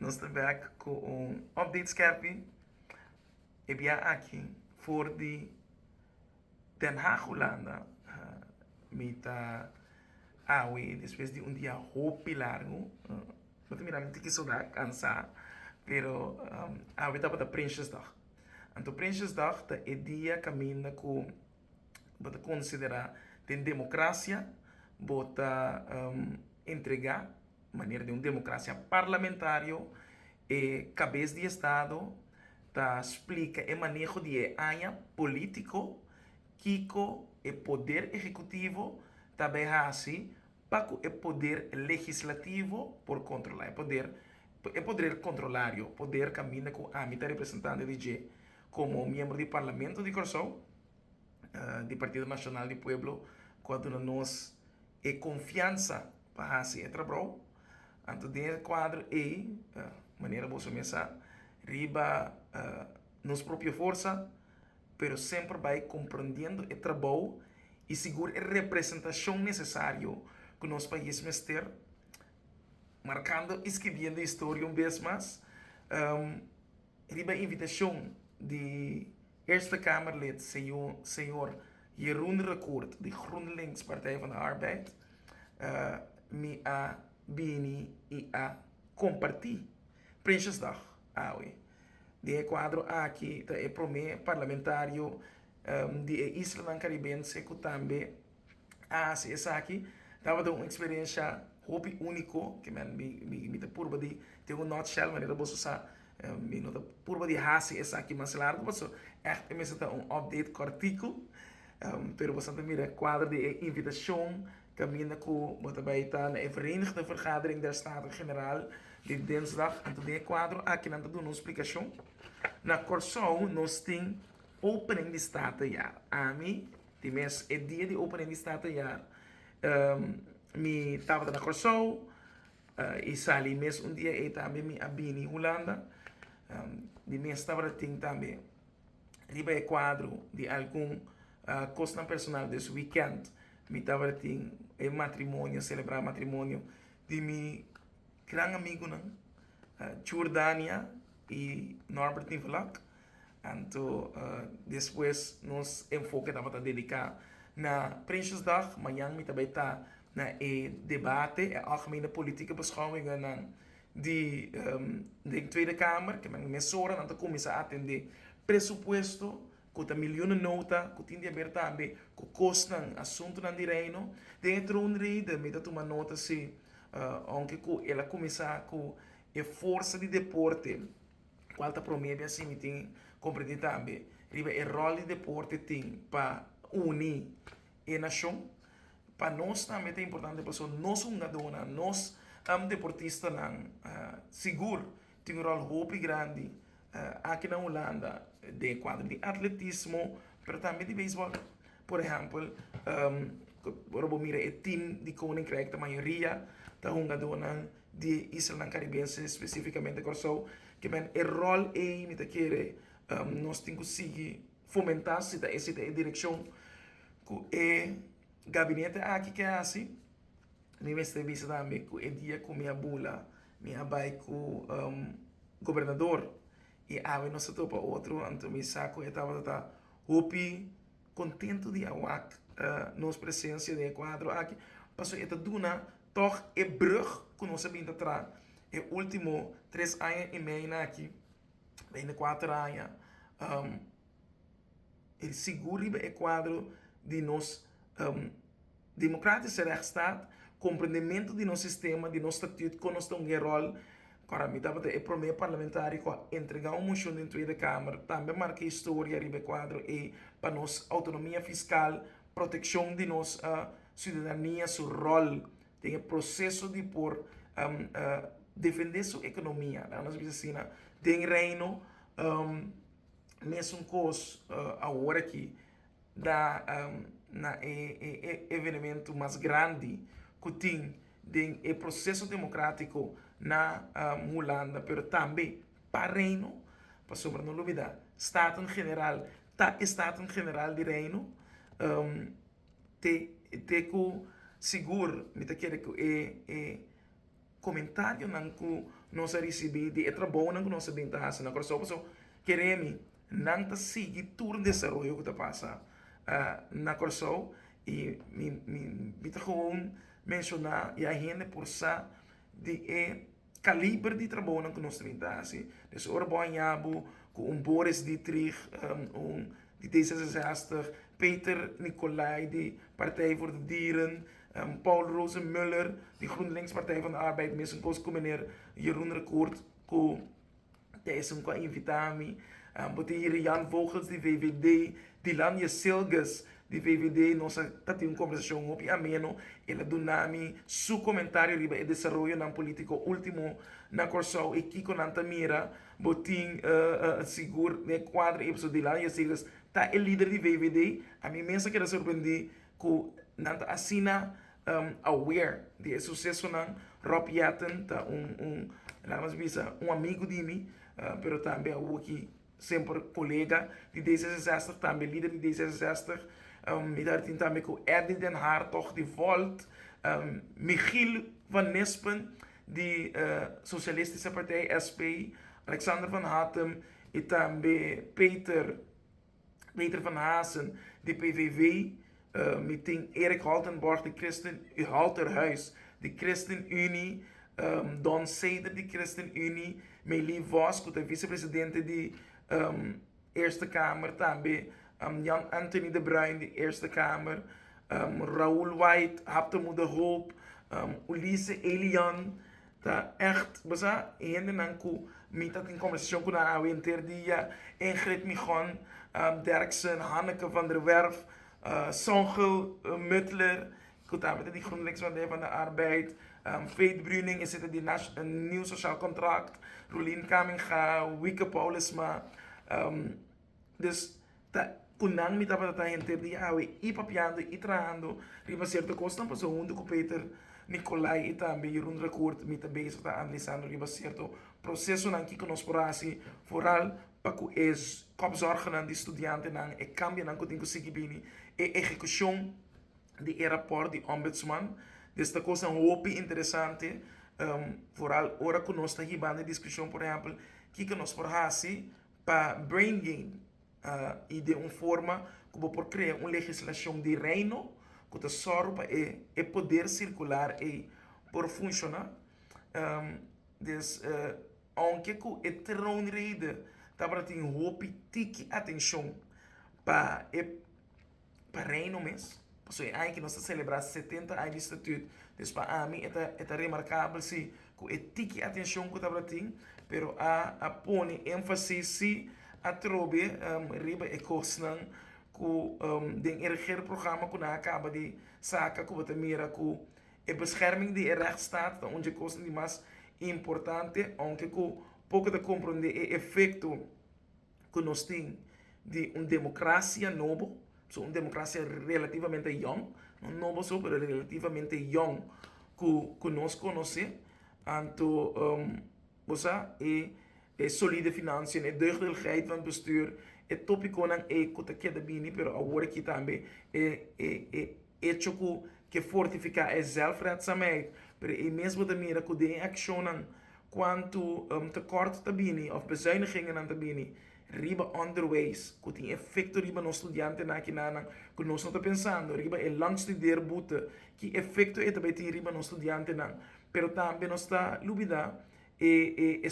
Nos ta bek ku un update skerpi. E bia aki for di Den Haag, Hulanda. Mi ta awe despues di un dia hopi largu. Bo ta mira mi tiki soda kansa, pero awe tabata Prinsjesdag. Anto Prinsjesdag ta e dia kaminda ku bo ta konsiderá den demokrasia bo ta entregá manera di un demokrasia parlamentario e kabes di estado ta splika e maneho di e aña polítiko kiko e poder ehekutivo ta bai hasi pa ku e poder legislativo por kontrolá e poder e poder kontrolario poder kaminda ku ami ta representante di dje komo miembro di parlamento di Kòrsou di Partido Nashonal di Pueblo ku a duna nos e konfiansa pa hasi e trabou. Anto den e kuadro ei, manera boso mes sa, riba nos propio forsa, pero semper bai komprendiendo e trabou i sigur e representashon nesesario ku nos pais mester, markando i skibiendo historia un bes mas, riba invitashon di Eerste Kamerlid señor Jeroen Recourt di GroenLinks Partij van de Arbeid, mi a bini i a kompartí Prinsjesdag awe. Den e kuadro aki ta e promé parlamentario di e islanan karibense ku tambe a hasi esaki. Tabata un eksperensha hopi úniko, ke men mi ta purba di den un nutshell manera boso sa. Mi no ta purba di hasi esaki mas largu pasobra ègt e mester ta un update kòrtiku. Pero boso ta mira kuadro di e invitashon kaminda ku bo ta bai ta na e Verenigde Vergadering der Staten-Generaal di dinsdag. Anto den e kuadro aki nan ta duna un splikashon. Na Kòrsou nos tin opening di Statenjaar. Ami di mes e dia di opening di Statenjaar mi tabata na Kòrsou. I sali mes un dia ei tambe mi a bini Hulanda. Di mes tabata tin tambe riba e kuadro di algun kosnan personal. Dus wikènt mi tabata tin e matrimonio, selebrá matrimonio di mi gran amigunan Jurdania i Norbert Nivelak. Anto despues nos enfoke tabata dediká na Prinsjesdag. Mañan mi ta bai ta na e debate, e algemene politieke beschouwingennan di den Tweede Kamer. Ke men mesora nan ta kuminsá atendé presupuesto ku ta milionennota ku tin di haber tambe ku kosnan, asuntunan di Reino. Den e troonrede mi ta tuma nota si, ounke ku el a kuminsá ku e forsa di deporte. Cual ta prome bia si mi tin comprende tambe riba e rol di deporte tin pa uni e nacion. Pa nos tambe ta importante pasobra nos hungadornan, nos deportistanan sigur tin un rol hopi grandi aki na Hulanda den e cuadro di atletismo pero tambe di beisbol. Por ehempel ora bo mira e team di Koninkrijk ta mayoria ta hungadornan di e islanan karibense, spesifikamente Kòrsou, ke men e ròl ei mi ta kere nos tin ku sigui fomentá si ta esei ta e direkshon ku e gabinete aki ke hasi. Mi mester bisa tambe ku e dia ku mi a bula mi a bai ku gobernador i awe nos a topa otro anto mi sa ku e tabata ta hopi kontentu di a wak nos presensia den e kuadro aki pasobra e ta duna Tòg e brùg ku nos a bin ta traha e último tres aña i mei na aki, beinti kuater aña, e sigur riba e kuadro di nos demokratische rechtsstaat, komprendementu di nos sistema, di nos statuut, kon nos ta hunga e ròl. Kòrda mi tabata e promé parlamentario ku a entregá un moshon den Tweede Kamer, tambe a marka historia riba e kuadro ei pa nos outonomia fiskal, Protekshon di nos siudadania su ròl den e proseso di por defendé su ekonomia, laga nos bisa asina, den Reino. Mesun kos awor aki na na e evenemento mas grandi ku tin den e proseso demokratiko na Hulanda, pero tambe pa Reino, pasobra no lubida Staten-Generaal Ta e Staten General di Reino te te ku sigur mi ta kere ku e e komentarionan ku nos a risibí di e trabounan ku nos a bin ta hasi na Kòrsou pasobra kere mi nan ta sigui tur desaroyo ku ta pasa na Kòrsou i mi mi ta gewoon menshoná ya hende por sa di e kaliber di trabounan ku nos ta bin ta hasi. Dus ora bo haña bo ku un Boris Dietrich, un di D66, Peter Nicolai di Partij voor de Dieren, Paul Rosenmöller di GroenLinks Partij van de Arbeid, mesun kos ku meneer Jeroen Recourt ku ta esun ku a invitá mi. Bo tin hiri Jan Vogels di VVD, Dilan Yesilgis di VVD, nos a ta tin un kombersashon hopi ameno, el a duna mi su komentario riba e desaroyonan politiko ultimo na Kòrsou i kiko nan ta mira. Bo tin sigur den e kuadro ei pasobra Dilan Yesilgis ta e lider di VVD, ami mes a keda sorprendí ku nan ta asina aware di e susesonan. Rob Jetten ta un un laga nos bisa un amigu di mi, pero tambe awoki semper kolega di D66, tambe lider di D66. Mi ta tin tambe ku Eddy den Hartog di Volt, Michiel van Nispen di Socialistische Partij, SP, Alexander van Hattem i tambe Peter Peter van Haasen di PVV, mi tin Erik Holtenborg di Christen Holterhuis di ChristenUnie, Don Seder di ChristenUnie, Meili Vos ku ta visepresidente di Eerste Kamer tambe, Jan Anthony de Bruin di Eerste Kamer, Raoul White, Haptamu de Hoop, Ulisse Elian, Ta ègt, bo sa, e hendenan ku mi ta tin kombersashon ku nan awe henter dia, Ingrid Michon, Derksen, Hanneke van der Werf, Songül Mutler, ku tambe ta di GroenLinks Partij van de Arbeid, Faith Bruning, esei ta di Nieuw Sociaal Contract, Roelien Kamminga, Wieke Paulusma. Dus ta ku nan mi tabata ta henter di awe i papiando i trahando riba sierto kosnan pasobra huntu ku Peter Nicolai i tambe Jeroen Recourt mi ta bezig ta analisando riba sierto prosesonan kiko nos por hasi foral pa ku e kopzorgennan di studiantenan, e kambionan ku tin ku sigui bini, e ehekushon di e rapòrt di Ombudsman. Dus ta kosnan hopi interesante foral ora ku nos ta hibando e diskushon por ehèmpel kiko nos por hasi pa brain gain i den un forma ku bo por krea un legislashon di Reino ku ta sòru pa e e poder sirkular ei por funshoná. Des ounke ku e troonrede tabata tin hopi tiki atenshon pa e pa Reino mes, pasobra e aña aki nos ta selebrá 70 aña di Statuut, dus pa ami e ta e ta remarkabel si ku e tiki atenshon ku tabata tin, pero a a pone énfasis si atrobe riba e kosnan ku den e regeerprogramma ku nan a kaba di saka ku bo ta mira ku e bescherming di e rechtsstaat ta un dje kosnan di mas importante, ounke ku poko ta komprondé e efekto. ku nos tin di un demokrasia nobo, so un demokrasia relativamente yòn, no nobo so pero relativamente yòn ku ku nos konosé, anto bo sa e e solide financiën, e deugdelijkheid van bestuur, e topikonan ei ku ta keda bini pero awor aki tambe e e e echo ku ke fortifiká e zelfredzaamheid, pero ei mes bo ta mira ku den e akshonnan Kuantu tekort ta bini òf bezuinigingennan ta bini riba onderwijs ku tin efekto riba nos studiantenan akinanan ku nos no ta pensando riba e langstudeerboete ki efekto e ta bai tin riba nos studiantenan pero tambe nos ta lubida e e e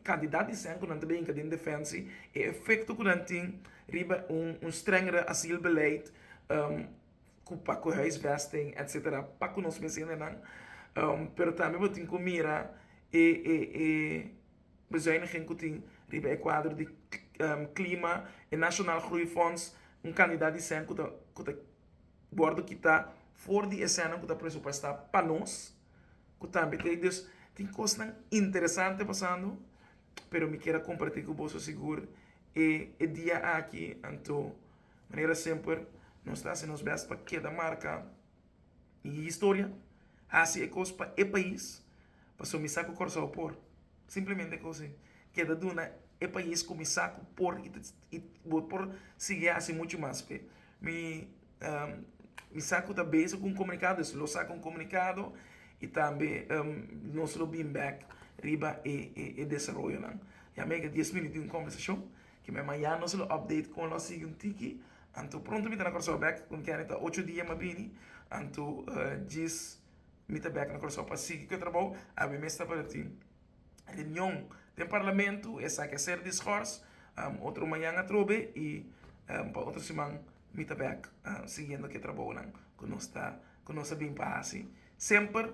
kantidat di sèn ku nan ta bai hinka den defensie e efekto ku nan tin riba un un strengere asielbeleid ku pa ku huisvesting etcetera pa ku nos mes hendenan pero tambe bo tin ku mira e e e bezuiniging ku tin riba e kuadro di klima e Nationaal Groeifonds un kandidat di sèn ku ta ku ta wòrdu kita for di e sènnan ku ta presupuestá pa nos ku tambe ta dus tin kosnan interesante pasando pero mi kier a kompartí ku boso sigur e e dia aki anto. Manera semper, nos ta hasi nos bèst pa keda marka e historia, hasi e kos pa e pais, pasobra mi sa ku Kòrsou por. Simplemente e kos ei. Keda duna e pais ku mi sa ku por i bo por sigui hasi muchu mas p'e. Mi mi sa ku ta bezig ku un komunikado, dus lo saka un komunikado. I tambe nos lo bin bek riba e desaroyonan. Ya mega 10 minuut di un conversacion. Ke me mañana nos lo update kon lo sigui un tiki. Anto pronto mi ta na Kòrsou bek. Kon kende ta 8 dia mi a bini. Anto djis mi ta bek na Kòrsou pa sigui ku e trabou. Awe mes tabata tin reunion den parlamento. Esaki a ser di schors. Otro mañan atrobe i pa otro siman mi ta bek siguiendo ku e trabounan ku nos ta ku nos a bin pa hasi. Semper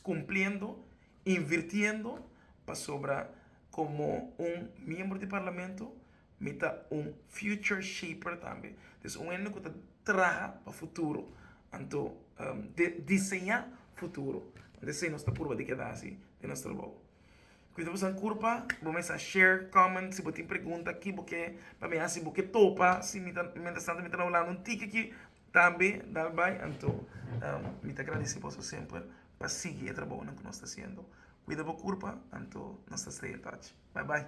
kumpliendo, invirtiendo pasobra komo un miembro di parlamento mi ta un future shaper tambe. Dus un hende ku ta traha pa futuro, anto diseñá futuro. Anto esei nos ta purba di keda hasi den nos trabou. Kuida boso kurpa, bo mester a share, comment, si bo tin pregunta ki bo ke pa mi hasi, bo ke topa si mi ta mientras tanto mi ta na Hulanda un tiki aki Tambe dal bai anto mi ta gradisi boso semper pa sigui e trabounan ku nos ta hasiendo. Kuida bo kurpa anto nos ta stay in touch. Bai bai.